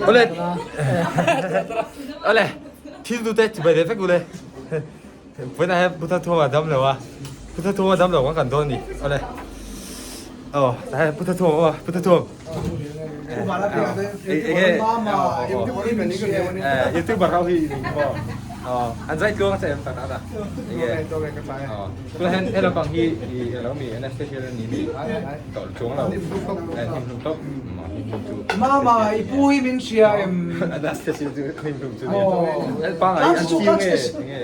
Ole. Ole. Thil tu te chibai ve vek ule. Vawiinah hian Pu Thathuama dam lo a. Pu Thathuama dam lo kan kan dawn a ni. Ole. Aw, tah hian Pu Thathuama aw, Pu Thathuam. YouTuber ho hi ni maw. Aw, an zai tluang che em tak tak a. Enge. Aw, tunah hian he lampang hi i alo mi anastasia ni mi. Tawlh chuang lo. Hnim hlum tawp. Hnim hlum chu. Mama, i pu hi min hria em? Anastasia chu hnim hlum chu ni. Pangai an chiu nge enge.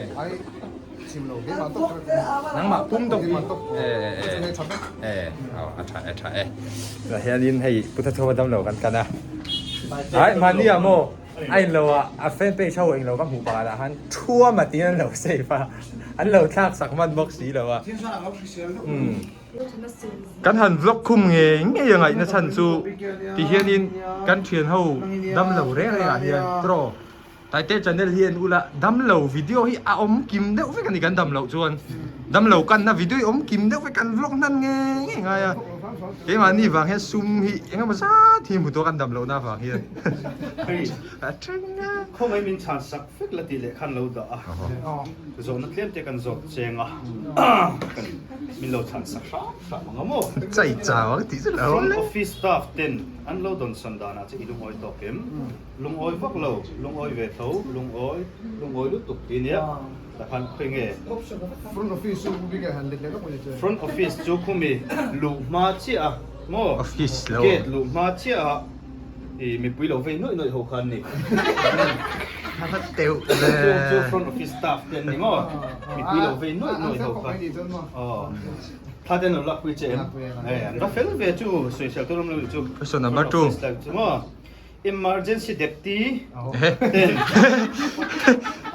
Nangmah pum tawp hi. E a tha e tha e. Tah hianin hei Pu Thathuma damlo kan kan a. Ai mahni ah maw a inlo ah a fan page ho englo ka hmuh pakhat ah khan thuam a tiin an lo save a. An lo thlak sak hman bawk si lo a. Kan han vlog khum ngei ngei a ngaihna chhan chu ti hianin kan thian ho damlo reng reng ah hian tiraw Taite channel hi en ula damlo video hi a awm kim deuh vek a ni kan damloh chuan damlo kanna video hi awm kim deuh vek kan vlog hnan ngei ngei ngai a keimahni vang hian sum hi eng emaw zat hi hmu tawh kan damlohna avang hian a then a. Khawngaih min chhan sak vek la tih leh khan lo dah a zawhna tlem te kan zawt cheng a kan min lo chhan sak hram hram ang a maw. Chai chau ang tih chu lo Front office staff ten an lo dawnsawn danah che i lungawi tawk em? Lungawi vak lo, lungawi ve tho, lungawi, lungawi lutuk tih nia tah khan khawi nge? Front office chu bik ah han let leh lawk mai che. Front office chu khumi luh hma chiah a maw? Office lo. Gate luh hma chiah a i mipui lo vei nuaih nuaih ho khan ni. A va teuh ve. Chu chu front office staff te an ni maw? Mipui lo vei nuaih nuaih ho khan. Thla te an lo lakpui che em? An va fel ve chu sawisel tur awm lo nih chu. Question number 2. Front office staff chu maw? Emergency Deputy ten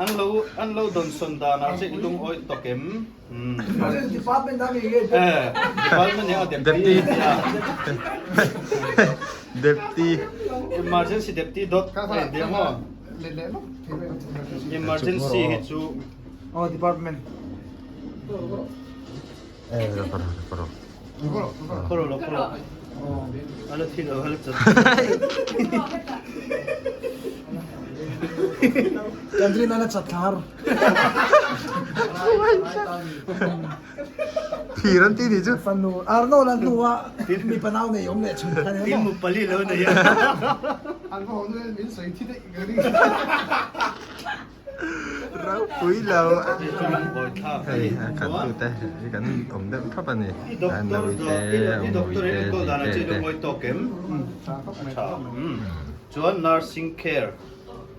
an lo an lo dawnsawn danah che i lungawi tawk em? Department a mi nge? Eh, department nia deputy nia. Deputy. Emergency Deputy dot eh dia maw? Emergency hi chu Oh, department. Eh, koro koro. Khawro lo khawro. A la thi lo a la chat. Kan rin a la chat thar. Phir an ti ni chu. Fanu Arnold an hnu a mipa nau nei awm leh chhun khan Tin mu pali lo nei a. An va haw nu min sawi thi daih ka ring. Ropui lo. Hei kan tute hi kan awm deuh thap a ni. An lo ite awm ite ite te. Chuan nursing care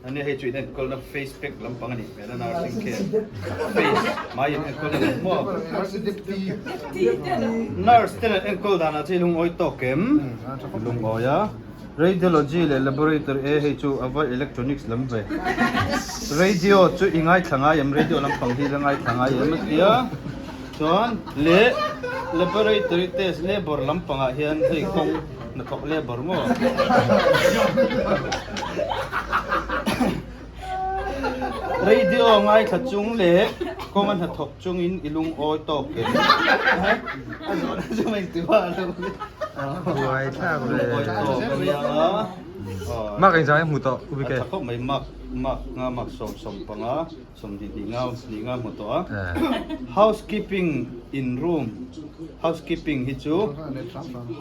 ani hei chu in enkawlna face pack lampang a nih hmel a nursing care face mai in enkawlna ni maw nurse ten an enkawl danah chuan i lungawi tawk em lungawi a. Radiology leh laboratory e hei chu a va electronics lam ve. Radio chu i ngaithla ngai em radio lampang hi la ngaithla ngai em a tia chuan leh laboratory test labour lampangah hian hei kawng hnathawk labour maw. Radio ngaithla chung leh kawnga hnathawk chungin i lungawi tawk em? A zawhna chu mai tiva a lo Buai thlak ve. Lungawi tawk a nia a. Mark engzah nge hmu tawh U BK? A tha khawp mai mark mark nga mark 75 20 nga hnih nga hmu tawh a. Housekeeping in room housekeeping hi chu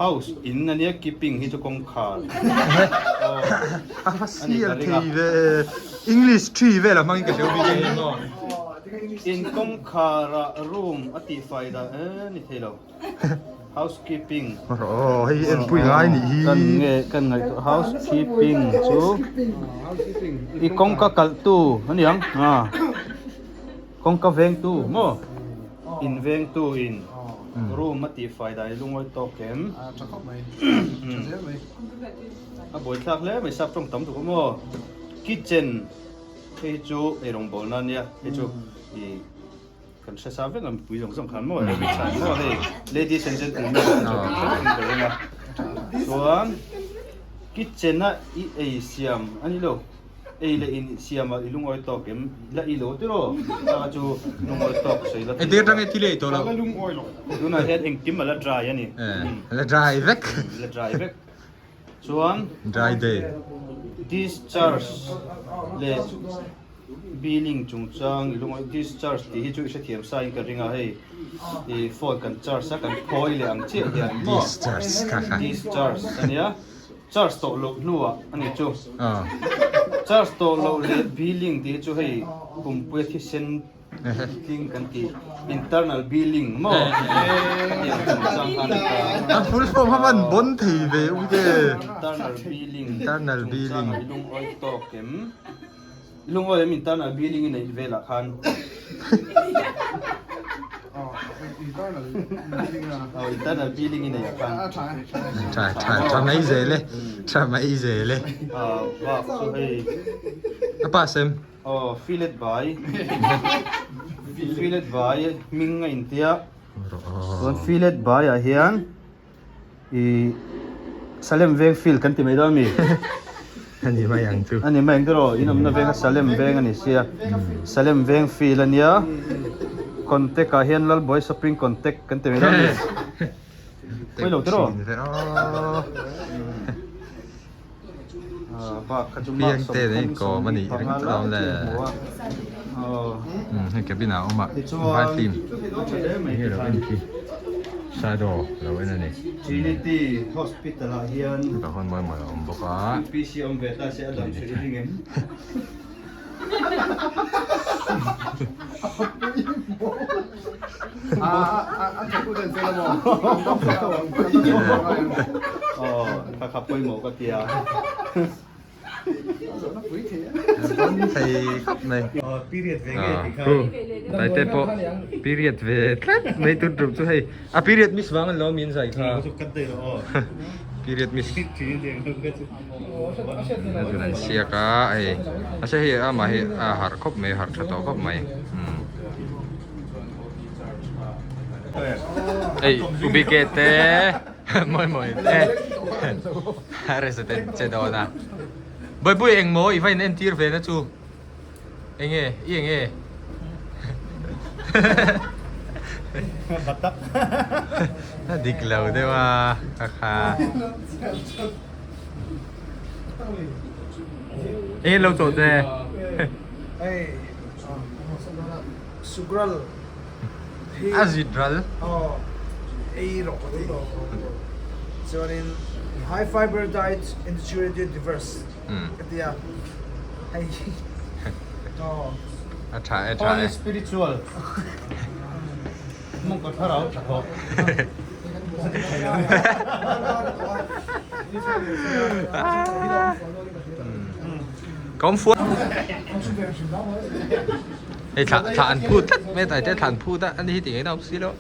house in a nia keeping hi chu kawngkhar aw A va sial thei ve English tree vel a hmangin ka hria bik e maw. In kawngkhar ah room a tihfai dah e ni thei lo housekeeping. Aw hei enpui ngai nih hi. Kan nge kan ngaihtuah housekeeping chu i kawngka kalh tu a niang a kawngka veng tu maw in veng tu in room a tihfai dah i lungawi tawk em. A tha khawp mai tha zel mai. A buaithlak hle mai sap tawng tam tuk a maw kitchen hei chu eirawng bawlna a nia hei chu ih kan hre sa vek a mipui zawng zawng khan maw aerobic chhan maw hei ladies and gentlemen an chu kan hre vek in ka ring a chuan kitchen a i ei siam a ni lo ei leh in siam a i lungawi tawk em la i lo tiraw taka chu lungawi tawk sawi la Engtik atang nge thil ei tawh lo la lungawi lo tunah hian engkim a la dry a ni la dry vek la dry vek chuan dry day. Discharge leh billing chungchang i lungawi discharge tih hi chu i hrethiam sa in ka ring a hei i phone kan charge a kan phawi leh ang chiah hian maw discharge ania charge tawh loh hnuah a ni chu charge tawh loh leh billing tih hi chu hei kumpuia thisen Tling kan ti internal billing maw khatiang chungchang khan a ta. A full form kha van bon thei ve u te. Internal billing Internal billing. chungchang i lungawi tawk em? I lungawi em internal billing i neih velah khan? Internal billing a. Aw internal billing i neih ah khan. A tha e. Tha tha tha mai zel e. Tha mai zel e. Bak chu hei. A pass em? Aw fillet bai fillet bai hming a intia chuan fillet bai ah hian ih Salem veng field kan ti mai dawn ami ani mai ang chu ani mai ang tiraw in awmna veng a Salem veng ani sia Salem veng field ania contact ah hian Lalbuai shopping contact kan ti mai dawn ami pawi lo tiraw. Piang te nen inkawm a nih ringawt alawm le. Hei cabin ah a awm a, vai film enge lo en khi shadow lo en a ni. Hetah huan mawi mawi a awm bawk a. Thei khawp mai Taite pawh period ve tlat mai tun tum chu hei a period miss vang an lo min zai kha period miss a zun an siak a hei mahse hei amah hi a harh khawp mai harh tha tawh khawp mai Ei ubike te mawi mawi te a resident che dawn a Bawihpui engmaw i va in entir ve na chu enge i enge a dik lo deuh a kha kha enge lo chawh che. Sukral hi A zit ral. Aw ei rawh ka ti. Chuanin high fiber diet industrially diverse ka ti a. Hei hi aw. A tha e tha e. Holy spiritual mawng ka thlarau tha thawh. Ka awm fual. Hei thla thla an phut tlat mai a taite thla an phut a ani hi ti ngei na awm si lo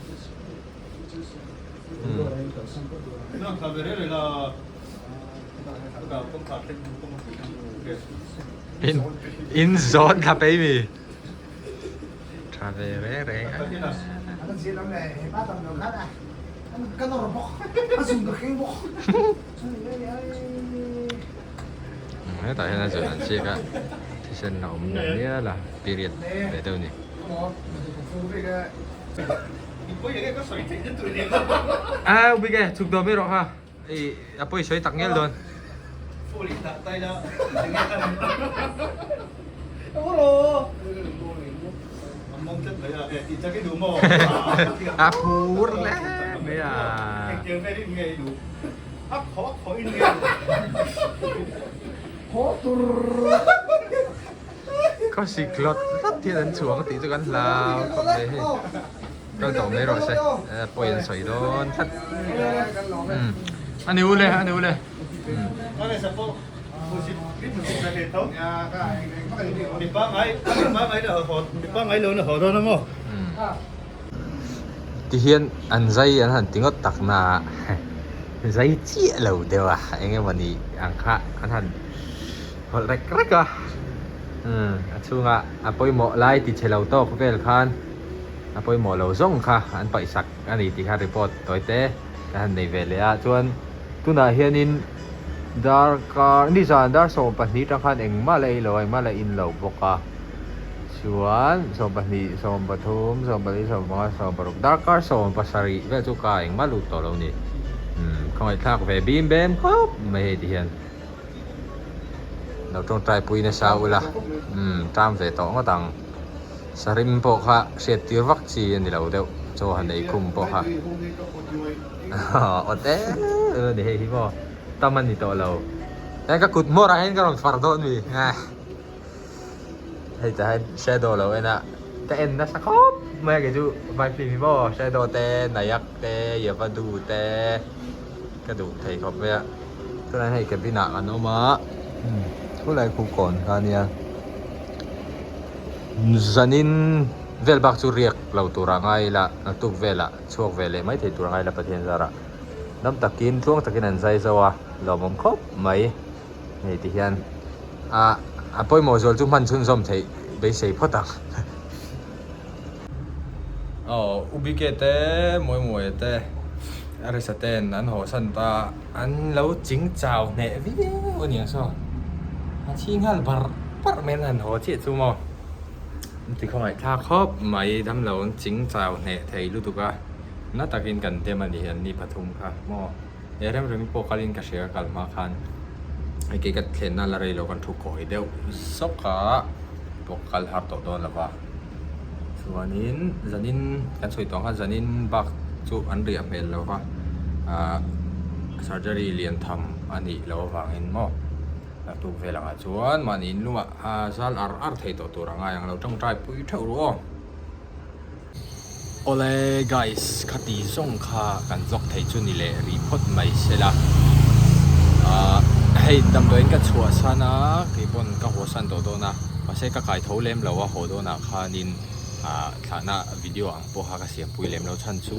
in in zawn thla pei mi tha ve reng reng a. Hetah hian a zun an chik a thisen a awm leh mial a period ve deuh a ni. A bik e chhuk dawm i rawh kha i a pawi sawi tak ngel dawn. A phur hle mai a. Ka sik hlawt hlawt hian an chhuang tih chu kan hlau khawp mai hei kal tawh mai rawh se pawi an sawi dawn tlat a ni ule a ni ule Tihian an zai an han ti ngawt tak na zai chiah lo deuh a eng emaw ni ang kha an han hawlh rek rek a umm a chhungah a pawimawh lai ti chhe lo tawk vel khan a pawimawh lo zawng kha an paih sak a ni tih kha report tawi te kan han nei ve leh a chuan tunah hianin darkar nizan dar 12 tang khan engmah la ei lo a engmah la in lo bawk a. Chuan 12, 13, 14, 15, 16 darkar 17 vel chu ka engmah lut tawh lo ni. Umm khawngaihthlak ve bim bem khawp mai hei ti hian. Lo tawngtai pui nasa ula umm ṭam ve tawh ngawt ang. Sarim pawh kha hriat tir vak chi a ni lo deuh chaw han ei khum pawh kha. Awt em em a ni hei hi maw tam a ni tawh lo. Heng ka kut hmawrah hian ka rawn far dawn mi. Hei tah hian shadow lo en a ka en nasa khawp mai a kei chu vai film hi maw shadow te nayak te yavadu te ka duh thei khawp mai a tunah hian hei cabin ah kan awm a khulai khu kawn kha ania zanin vel bak chu riak lo tur ah ngai ila naktuk velah chhuak ve leh mai thei tur a ngai ila Pathian zarah dam takin tluang takin an zai zo a lawmawm khawp mai. Hei ti hian a a pawimawh zual chu hman chhunzawm theih beisei phawt ang. Aw U BK te Mawimawi te Arisa ten an haw san ta an lo ching chau hneh viau a niang saw a chhi nghal bar bar mai an han haw chiah chu maw an ti khawngaih thlak khawp mai damlo an ching chau hneh thei lutuk a na takin kan dem a ni an ni pathum kha maw. He remremi pawh kalin ka hria ka kal hma khan hei kei ka thlenna la rei lo kan thu kawi deuh zawk a pawh ka kal har tawh dawn lo va chuanin zanin kan sawi tawh ang khan zanin bak chu an riah hmel lo va ahh surgery lian tham a nih loh avangin maw naktuk vel angah chuan mahni inlungah zal ar ar thei tawh tur a ngai ang lo tawngtai pui theuh ru aw. Awle guys khati zawng kha kan vlog theih chu ni leh rih phawt mai sela ahh hei damdawiin ka chhuah san a keipawn ka haw san tawh dawn a mahse ka kai tho lem lo a haw dawnah khanin ahh thlahna video ang pawha ka siampui lem lo chhan chu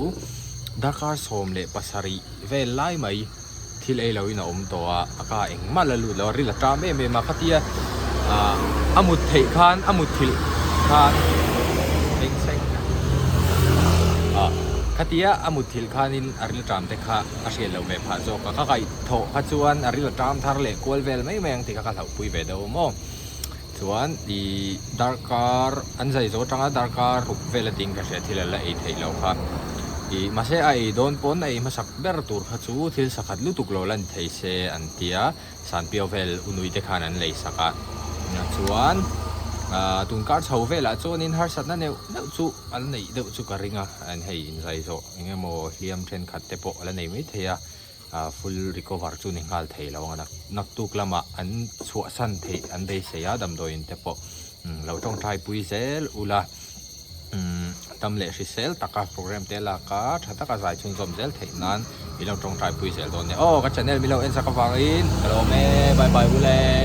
darkar 17 vel lai mai. Thil ei loin a awm tawh a, a ka engmah la lut lo a, ril a ṭam em em a, khatia ah a mut theih khan a mut thilh khan eng seng ah khatia a mut thilh khanin a ril ṭam te kha a hriat loh ve phah zawk a, ka kaihthawh kha chuan a ril a ṭam thar leh kual vel mai mai ang tih kha ka hlauhpui ve deuh maw. Chuan ih darkar an zai zo atanga darkar ruk vel a ding ka hria thil a la ei theih loh kha. Ih mahse a ei dawn pawn a ei hmasak ber tur kha chu thil sakhat lutuk lo lan thei se an tia Sanpiau vel unui te khan an lei sak a. Chuan ah tunkar chho velah chuanin harsatna neuh neuh chu a la neih deuh chu ka ring a, hei inzai zawh eng emaw hliam thenkhat te pawh a la nei maithei a. Full recover chu ni nghal thei lo ang a, naktuk lamah an chhuahsan theih an beisei a damdawiin te pawh lo tawngtai pui zel ula dam leh hrisel taka program te lak a tha taka zai chhunzawm zel theih nan min lo tawngtai pui zel dawn nia. Aw ka channel min lo en sak avangin ka lawm e bye bye ule.